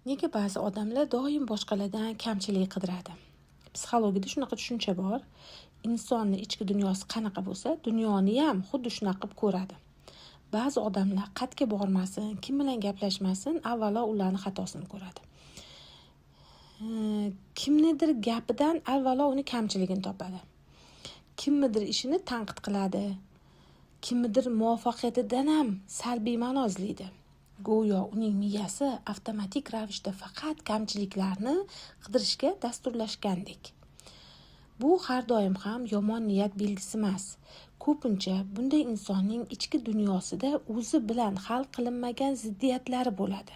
Nega ba'zi odamlar doim boshqalardan kamchilik qidiradi? Psixologiyada shunaqa tushuncha bor: insonni ichki dunyosi qanaqa bo'lsa, dunyoniyam xuddi shunaqa qilib ko'radi. Ba'zi odamlar qayerga bormasin, kim bilan gaplashmasin, avvalo ularni xatosini ko'radi. Kimnidir gapidan avvalo uni kamchiligini topadi, kimnidir ishini tanqid qiladi, kimnidir muvaffaqiyatidan ham salbiy ma'no izlaydi. Go'yo uning miyasi avtomatik ravishda faqat kamchiliklarni qidirishga dasturlashgandek. Bu har doim ham yomon niyat belgisi emas. Ko'pincha bunday insonning ichki dunyosida o'zi bilan hal qilinmagan ziddiyatlari bo'ladi.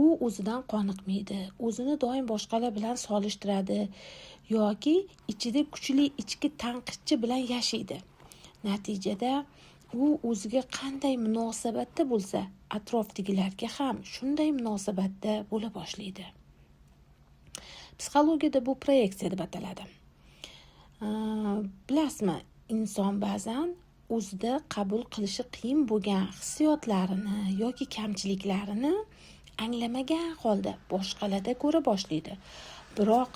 U o'zidan qoniqmaydi, o'zini doim boshqalar bilan solishtiradi yoki ichida kuchli ichki tanqidchi bilan yashaydi. Natijada u o'ziga qanday munosabatda bo'lsa, atrofdagilarga ham shunday munosabatda bo'la boshlaydi. Psixologiyada bu proyeksiya deb ataladi. Bilasizmi, inson ba'zan o'zida qabul qilishi qiyin bo'lgan hissiyotlarini yoki kamchiliklarini anglamagan holda boshqalarda ko'ra boshlaydi. Biroq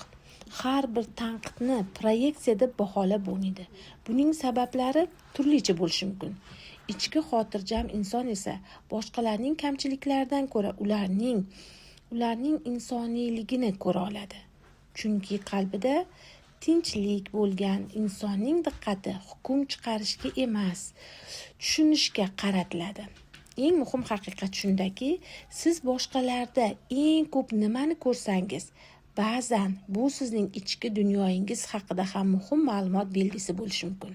har bir tanqidni proyeksiya deb baholab bo'lmaydi. Buning sabablari turlicha bo'lishi mumkin. Ichki xotirjam inson esa boshqalarning kamchiliklaridan ko'ra ularning insoniyligini ko'ra oladi, chunki qalbida tinchlik bo'lgan insonning diqqati hukm chiqarishga emas, tushunishga qaratiladi. Eng muhim haqiqat shundaki, siz boshqalarda eng ko'p nimani ko'rsangiz, ba'zan bu sizning ichki dunyoyingiz haqida ham muhim ma'lumot belgisi bo'lishi mumkin.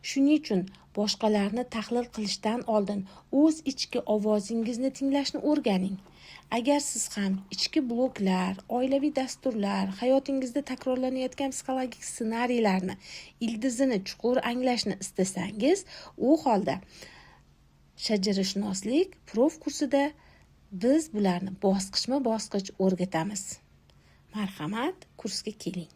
Shuning uchun boshqalarni tahlil qilishdan oldin o'z ichki ovozingizni tinglashni o'rganing. Agar siz ham ichki bloklar, oilaviy dasturlar, hayotingizda takrorlanayotgan psixologik ssenariylarni ildizini chuqur anglashni istasangiz, u holda shajarashunoslik prof kursida biz bularni bosqichma bosqich o'rgatamiz. Marhamat, kursga keling.